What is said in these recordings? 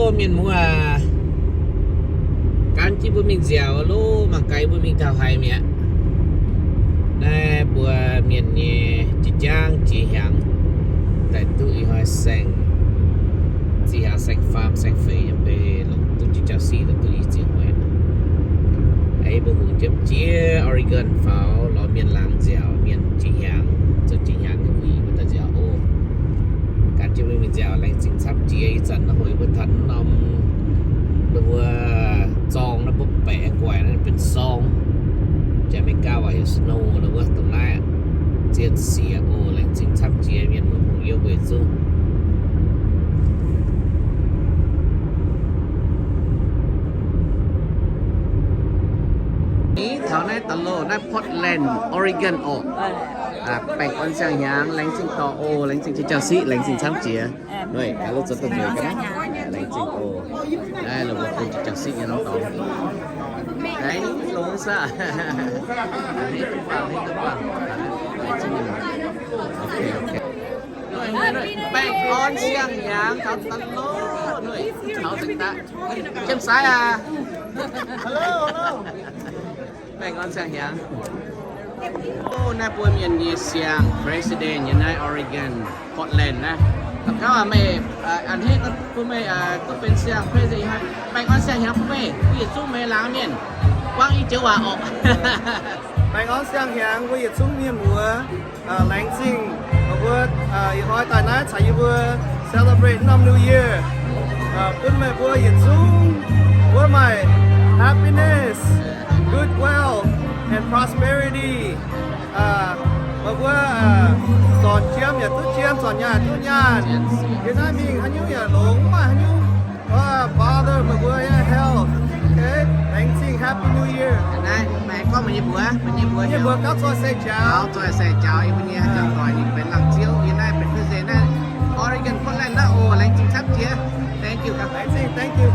Mienh muoz, gan jienv mbuo mingh nziaauc loh, mangc gaax mbuo mingh taux haaix mi'aqv. Naaiv mbuo mienh nyei jiex-jaang jiex hnyangx daaih duqv ih hnoi saeng, jiex hnyangx saeng-faam saeng-feix yaac mv bei longc duqv jiex jauv-siqv daaih duqv ih ziex hnoi. Aeqv, mbuo hungx jienv jiex Oregon faaux lorz mienh laangz nziaauc, mienh jiex hnyangx, zoux jiex hnyangx nyei wuic mbuo daaih nziaauc oc. Gan jienv mbuo mingh nziaauc laengz zingh camv jiex. Ih zanc naaiv hoc yie mbuo taux norm, ninh mbuo zorng naaiv mbuo baeqc guaix naaiv benx zorng. Jaax America waac heuc snow, ninh mbuo dongh naaiv zien sieqv oc. Laengz zingh camv jiex mienh muoz-hungh yiem weic zuqc taux naaiv da'lov naaiv Portland, Oregon oc. Baengh orn siang-hnyangx, laengz zingh dorh oc, laengz zingh jiex jauv-siqv, laengz zingh camv jiex. Nduqc, haaix lov zoux duqv nzueic ga'naaiv, laengz zingh oc. Naaiv longc mbuo bun jiex jauv-siqv nyei norm dorngx. Aengx longx saah? Baengh orn siang-hnyangx taux da'lov, nduqc, taux zengc daaih. Jiem-saaix aac. Baengh orn siang-hnyangx. Naaiv mbuo mienh nyei siang-president nyei naaiv Oregon, Portland naaiv. Gauv aac, meih a'hneiv bun meih duqv benx siang-president. Baengh orn siang-hnyangx bun meih, mbuo yietc zungv meih laangz mienh. Buangv i joux waac orqc. Baengh orn siang-hnyangx mbuo yietc zungv mienh muoz. Laengz zingh meih mbuo ih hnoi daaih naaiv caux yie mbuo celebrate norm New Year. Bun meih mbuo yietc zungv wuov maaih happiness, good wealth, and prosperity. Meih mbuo zornc jiem yaac duqv jiem, zornc nyaanh duqv nyaanh. Yiem naaiv mingh haaix nyungc yaac longx, mv maaih haaix nyungc. Father, meih mbuo nyei health. Okay, laengz zingh, Happy New Year. Naaiv meih gorngv meih nyei mbuox, meih nyei mbuox, nyei mbuox gauh zoih se jaux, gauh zoih se jaux yie mbuo nyei haaix zanc doic ninh benx laangz ziouv yiem naaiv, benx president naaiv Oregon, Portland naaiv oc. Laengz zingh camv jiex. Thank you, laengz zingh, thank you.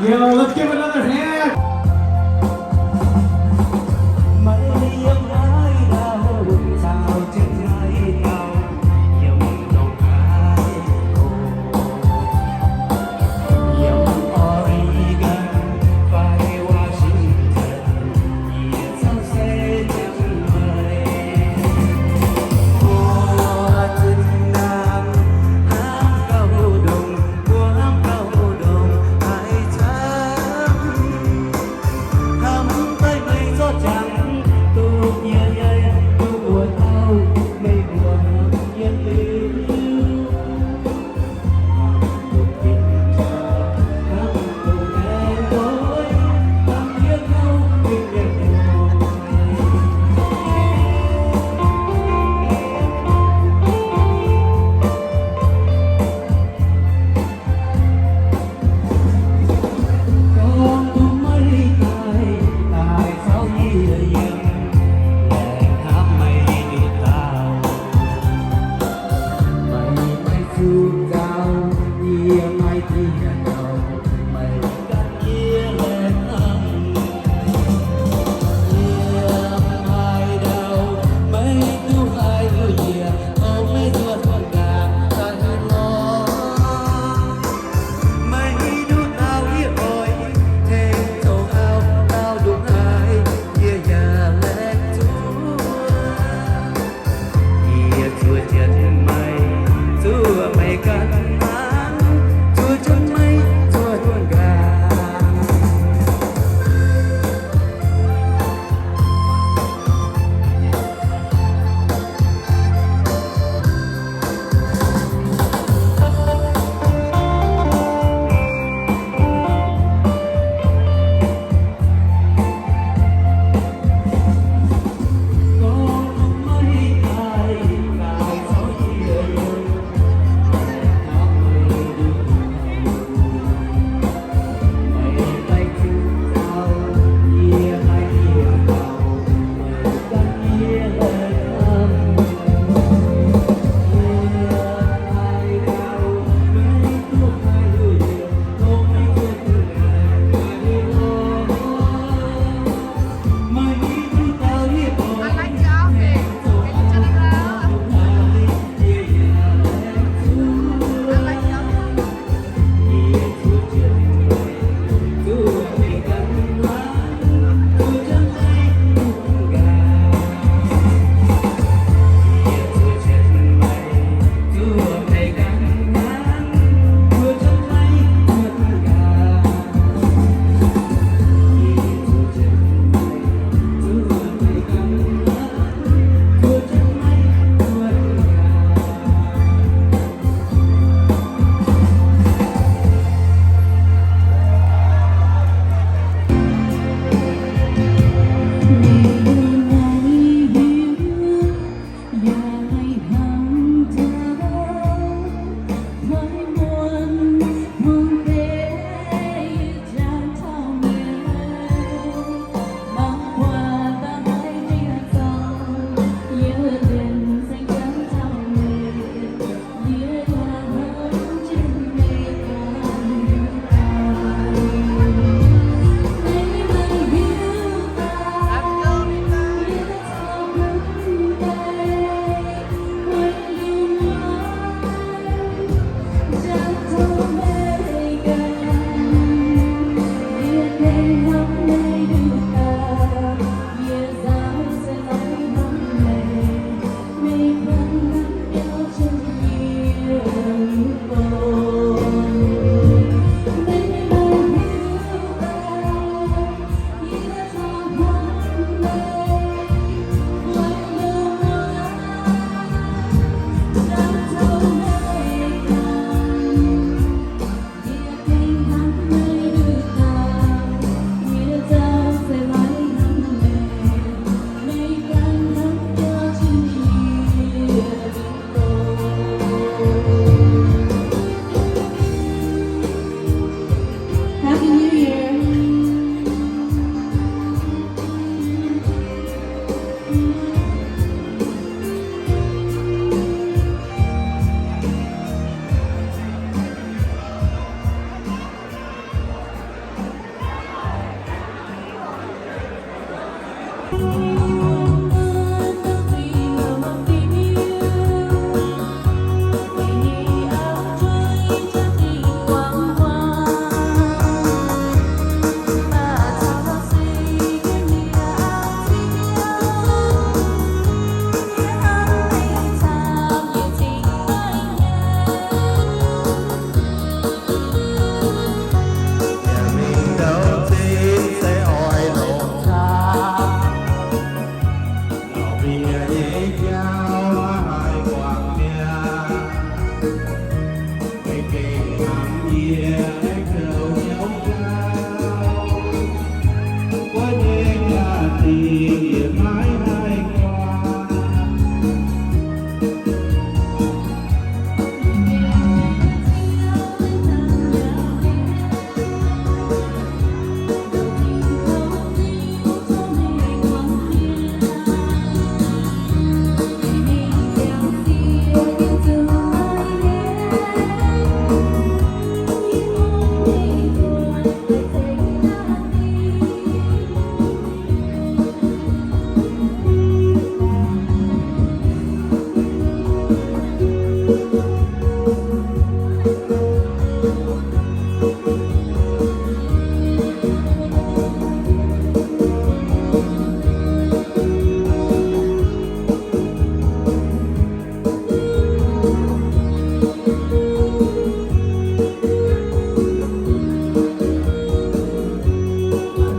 Yo, let's give another hand.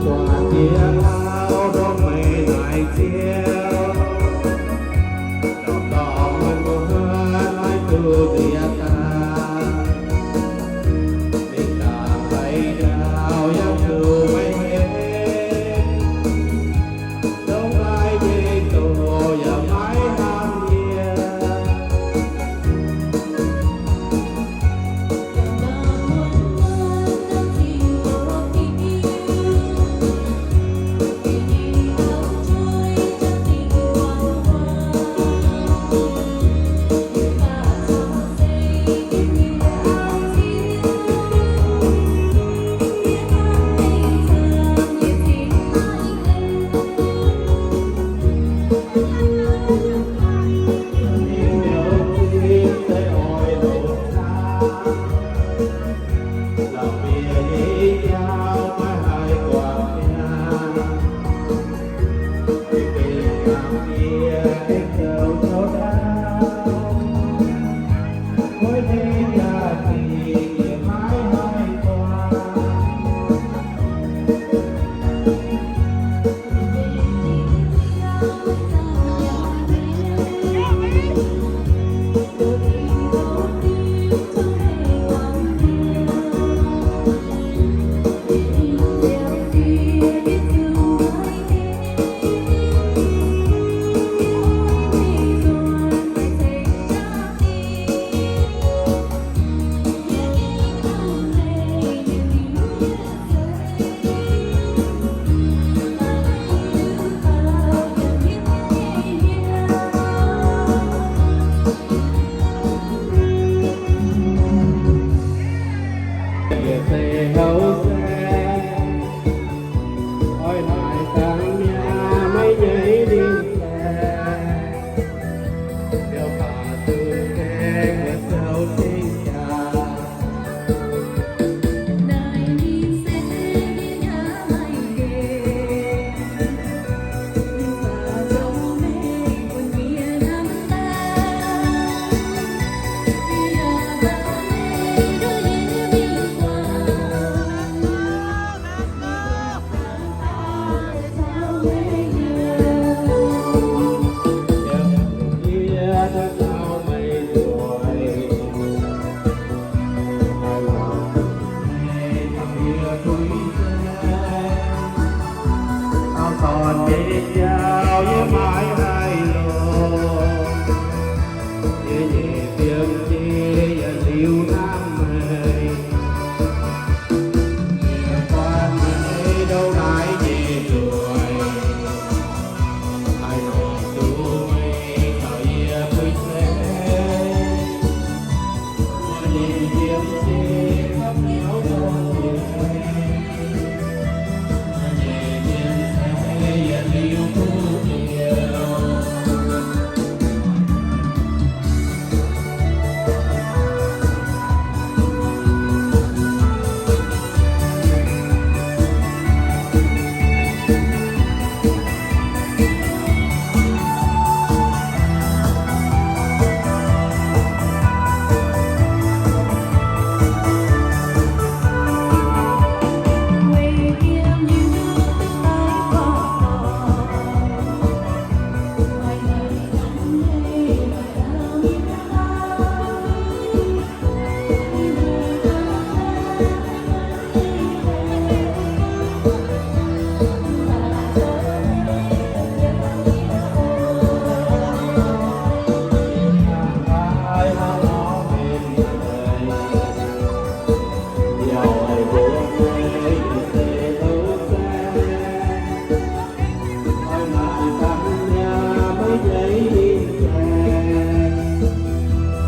Buatc jiex auv ndorm meih naaic ziouc, ndorm-ndorm maiv mbuo haaix duqv nziex daaih. Mingh daaih fai ndau yaac zuqc meih hec, ndongc naaiv deix doqc yaac maiv hnamv yie.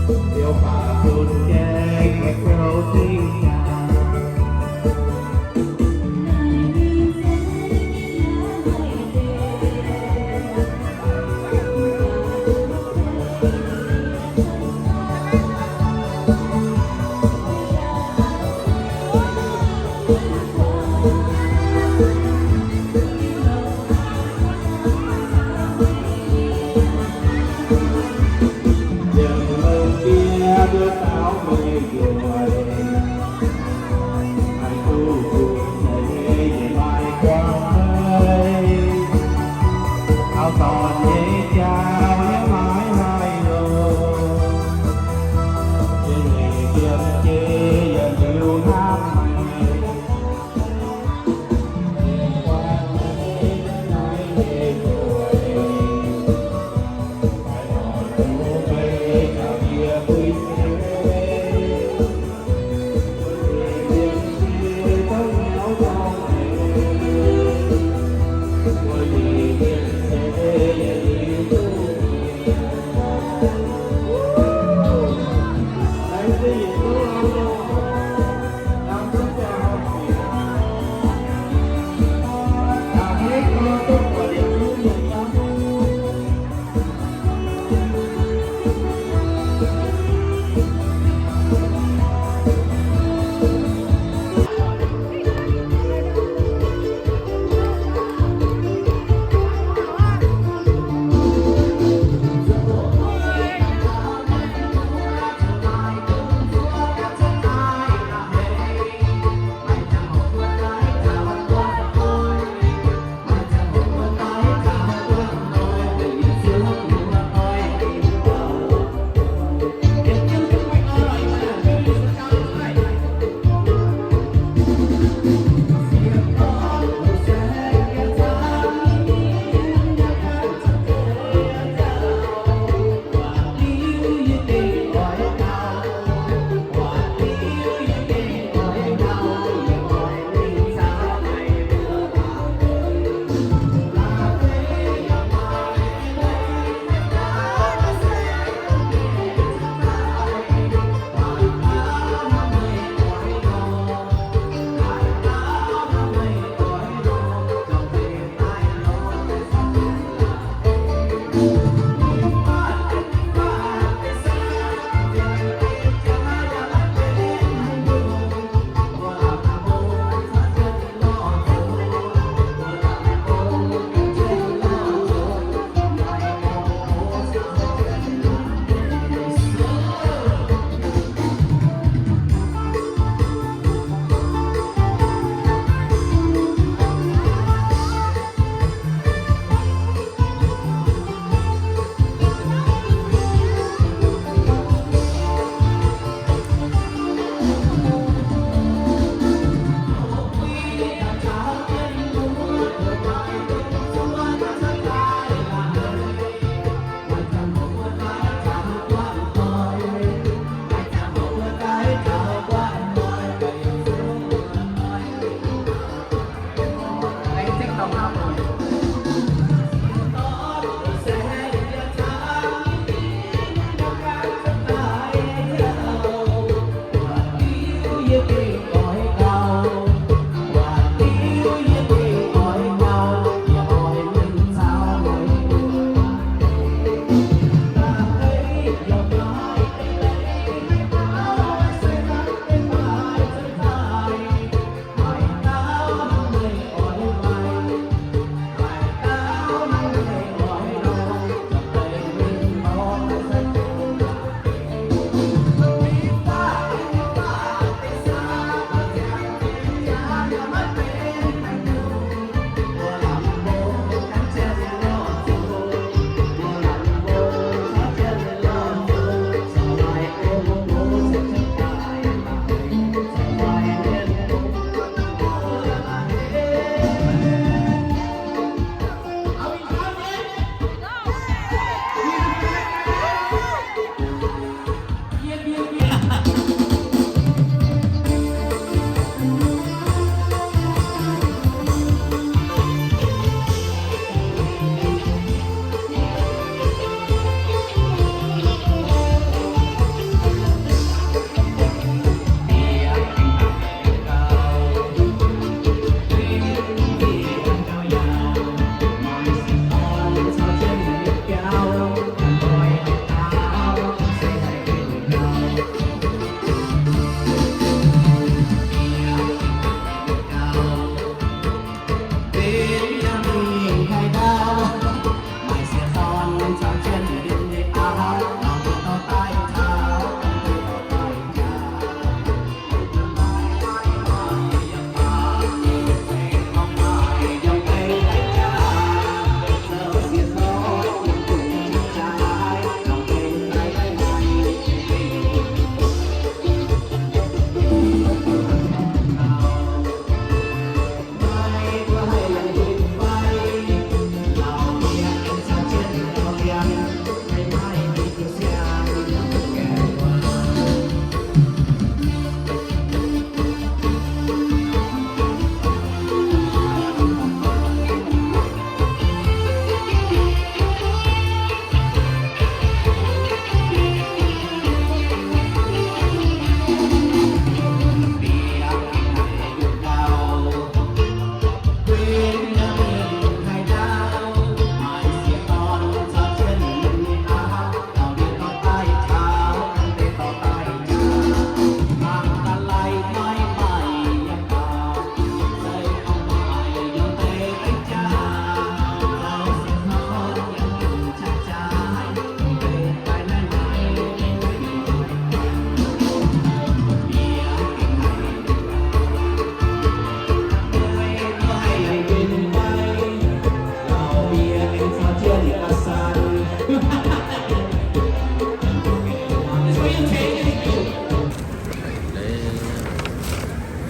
Liuz baac zunh gaengh zoux zingh jaax.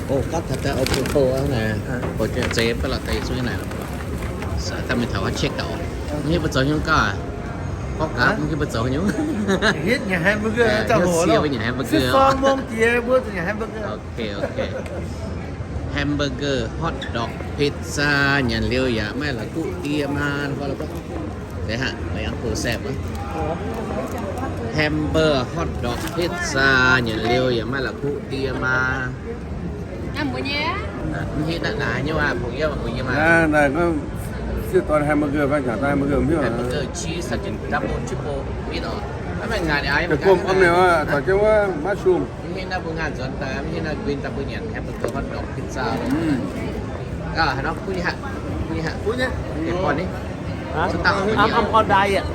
O, gapv taux daaih o, o, o, naaic, o, zeiz baav lorqc, daaih zungv naaic lorqc. Daaih mingh taux wuov check gaax oc. Mv hiuv mbuo zoux haaix nyungc gauh aqv. Gorngv gaax mv hiuv mbuo zoux haaix nyungc. Hiuv nyei hamburger, hamburger. Ok, ok. Hamburger, hot dog, pizza, nyanc liuz yaac maaih la'kuqv die maa. Hamburger, hot dog, pizza, nyanc liuz yaac maaih la'kuqv die maa. Mv hiuv naaiv naaic haaix nyungc aqv, mbuo yiem mbuo yiem aqv. Sieqv dorn hamburger fai caux daaih hamburger mv hiuv. Hamburger, cheese, double, triple meat oc. Gomh gorngv mi'aqv, caux jienv wuov mushroom. Mv hiuv naaiv mbuo ngaih nzuonx daaih, mv hiuv naaiv nquin daaih mbuo nyanc hamburger, hot dog, pizza. Aa, haaix nor kuv nyei haic, kuv nyei haic.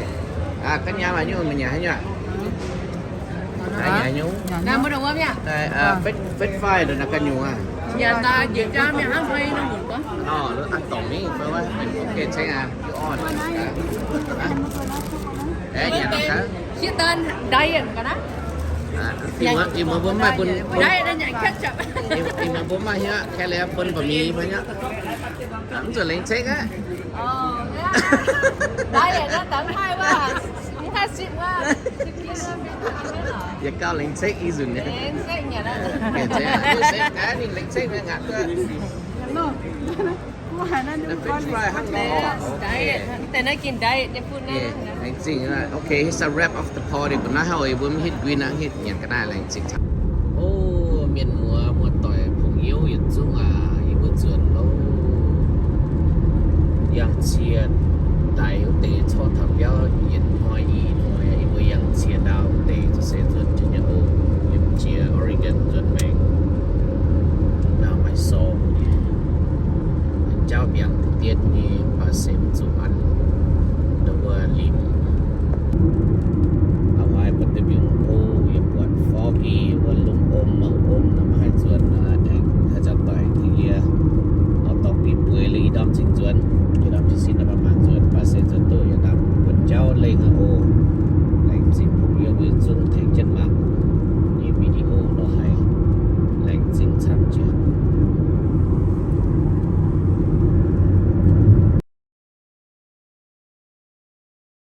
Ganh nyaam haaix nyungc, meih nyanc haaix nyungc aqv? French fry ndongc naaiv ganh nyungc aqv. Orh, aqv, dorngc mingh fai wuov, gengh cengx aqv, you on. Sieqv dorn diet ga'naaiv. Ih muonz mbuo mv maaih bun, diet nyanc ketchup. Ih muonz mbuo mv maaih hnyouv, kaeqv liuz bun ba'miz fai hnyouv. Mv zuqc lengc cekv aqv. Diet naaiv dangx haih wuov, mv haih sipv wuov. Yietc gauh lengc cekv ih nzunc nyei. Lengc cekv nyei ngaatc duqv. French fry hnangv nor. Diet, daaih naaiv gengh diet nyei bun naaiv. Laengz zingh. Okay, here's a wrap of the party. Mbuo naaiv hauh yie mbuo mv hitv nquin aqv, hitv nyanc ga'naaiv, laengz zingh. O, mienh muoz muoz-doic, pong youv yietc zungv aac, yie mbuo nzuonx loh. Yangh cie ndaix wuov deix corc taux biauv yietc hnoi i hnoi, yie mbuo yangh cie ndaauv wuov deix zuqc se nzuonx jienv